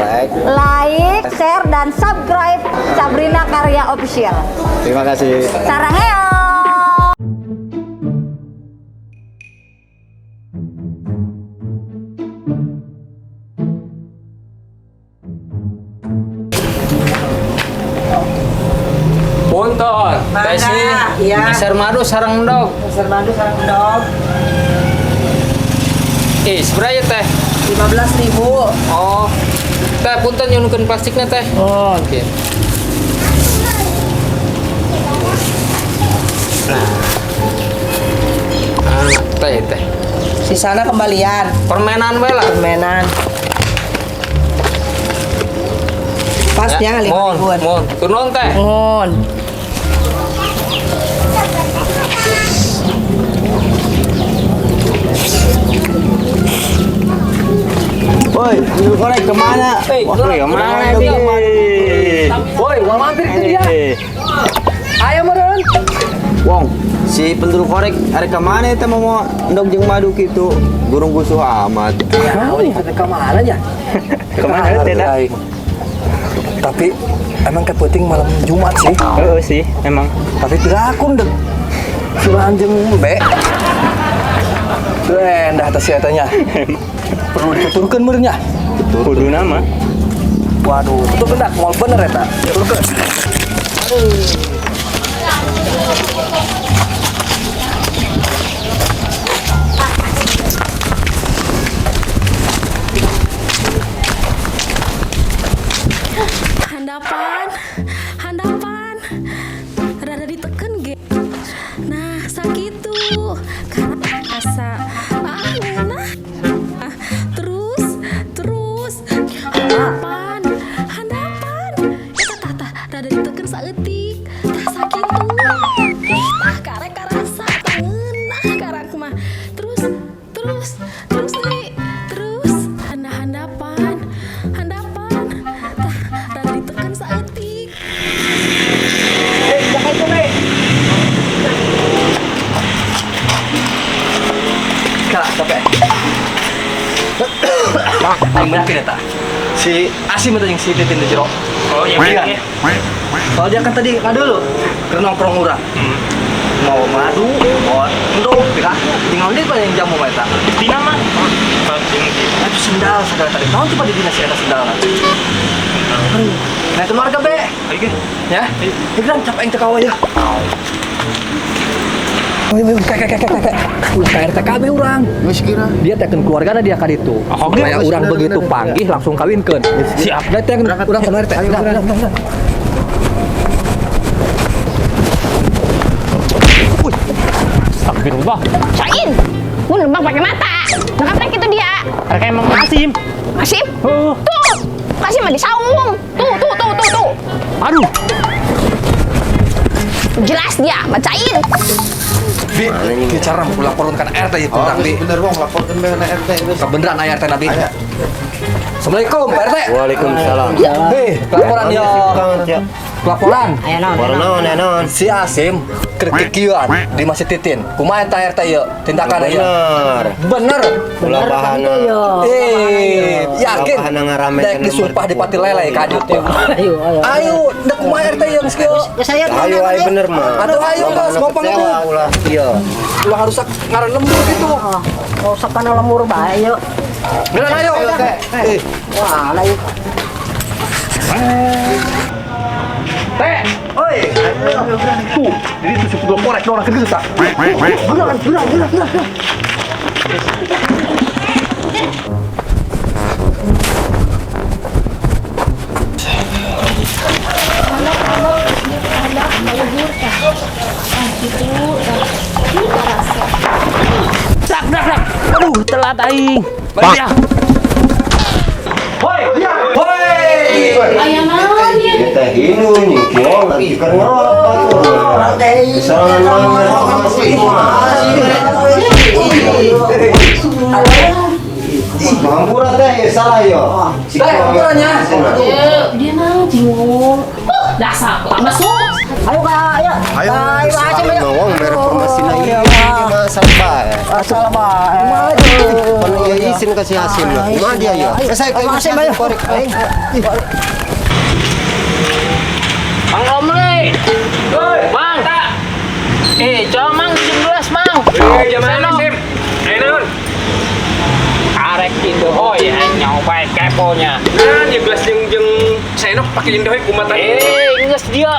Like. Like, share, dan subscribe Sabrina Karya Official. Terima kasih. Saranghaeyo. Punten, Mangga, Teh iya. Meser madu sareng endog. Meser madu sareng endog. Ih, seberapa teh? 15.000. Oh. Teh punten nyunkeun plastiknya teh. Oh. Oke. Nah. Ah, teh teh. Sisana kembalian. Permenan we lah. Permenan. Pasnya lima Mohon, ribuan. mohon. Turun teh. Mohon. Woi, lu korek kemana? Hei, Wah, kemana dia? Woi, mau mampir itu dia. Ayo meureun. Wong, si penduduk korek ada kemana itu mau endog jeung madu gitu? Gurung gusuh amat. Nah, ada kemana ya? Kemana teh, dah? Tapi emang kepenting malam Jumat sih. Heeh sih, emang. Tapi tidak aku ndek. Surahan jeung be. Tuh endah teh si eta nya. Perlu dituturkeun meureun nya. Kudu nama. Waduh, itu benar, mau bener eta. Tuturkeun. Handapan, handapan, rada diteken ge. Nah, sakitu karena asa ah ngeunah. Ah, terus, terus, handapan, handapan. Eta tah tah rada diteken saeutik. Tah sakitu. Ih, tah karek karasa tah ngeunah karak mah. Terus, terus, terus deui. Terus, handapan, handapan. Tah rada diteken saeutik. Eh, jangan itu, Nek. Kalah, capek. Aing yakin eta. Si Asim itu yang si Titin di jero. Oh, iya Iya. Kalau dia kan tadi ngadu lu, ke nongkrong urang. Mau madu, mau endog, piraku. Tinggal dia yang jamu mah eta. Tina mah. Itu sendal sendal tadi. Tahun coba di dinas eta sendal. Aduh. Nah itu warga be. Ayo ge. Ya. Ini kan capek yang tekawa ya. Ayo, ayo, kayak, kayak, kayak, kayak. Ulah ka RT KB urang. Geus kira. Dia tekan keluargana dia ka ditu. Oh, oke. Supaya urang Bener, begitu bener, panggih langsung kawinkeun. Siap. Nah, tekan urang sama RT. Ayo, Udah, berangkat. udah, udah, udah. Astagfirullah. Cain, gue nebak pakai mata. Ngeketek itu dia. Mereka emang Asim. Asim? Oh. Tuh, kasih mah di saung. Tuh, tuh, tuh, tuh, tuh. Aduh. Jelas dia, bacain. Bi, bicara mau laporan kan RT itu Oh, urang, Bi. geus bener wong laporkeun bae na RT geus. Kebenaran aya RT Nabi. Aya. Assalamualaikum, Pak RT. Waalaikumsalam. Hei, laporan ya. Laporan. Laporan naon ya naon? Si Asim kritikian di Masjid Titin. Kumaha eta RT ieu? Tindakan ieu. Bener. Bener. Ulah bahana. Eh, yakin. Ulah bahana ngaramekeun Dek disumpah di pati lele kajut ya. Ayo, ayo. Ayo, dek kumaha RT ieu geus kieu? Saya Ayo ayo bener mah. Atuh ayo Ulah geus bahana ngompong kecewa, itu. ulah. Iya. Ulah rusak ngaran lembur gitu. Mau sakana lemur bae yuk. Beneran ayo. Eh, Wah, lah yuk. Teh, oi. Tuh, jadi itu si dua korek orang gitu tak? Beneran, beneran, beneran, beneran. Dak dak dak. Aduh, telat aing. Balik ya. Hoi, hoi. Ayah naon ya? Kita hinu nyingkiong lagi kan ngerokok. Sorangan mah masih. Hampura teh salah yo. Teh, hampurannya. Dia naon cinggung. Dasar masuk. Ayo ka, ayo. Ayo, Ayo, Hasim, ayo. Mawang mereformasi na Iya, ieu masalah bae. Asal bae. Pan ieu izin ka si Hasim lah. Kumaha dia ya? Eh, saya Ayo, ke Hasim, ayo. korek aing. Mang Romli. Mang. Eh, coba Mang 17 Mang. Eh, jaman Sim. Ayo naon? Arek Indohoy nyoba keponya. Nah, ya gelas jeung jeung sendok pake Indohoy kumaha tadi? Eh, geus dia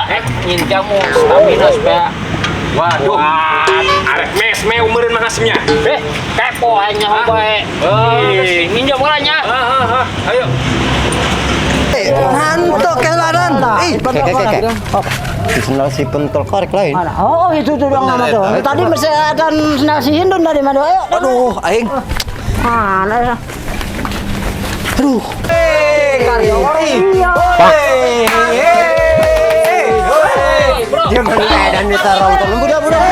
nyin jamu stamina supaya Waduh. kuat. Arek mes me umeureun Mang Hasimnya. Eh, kepo aing nyaho bae. Eh. Minjam heula nya. Ah, ah, ah. Ayo. Nantok kelaran. Ih, Ke ke ke. Di sendal si pentol korek lain. Mana? Oh, itu tuh dong nama tuh. Tadi masih ada sendal si Hindun tadi mana? Ayo. Aduh, aing. Mana ya? Aduh. Iya. Dia mana dan minta rongkong. Budak budak.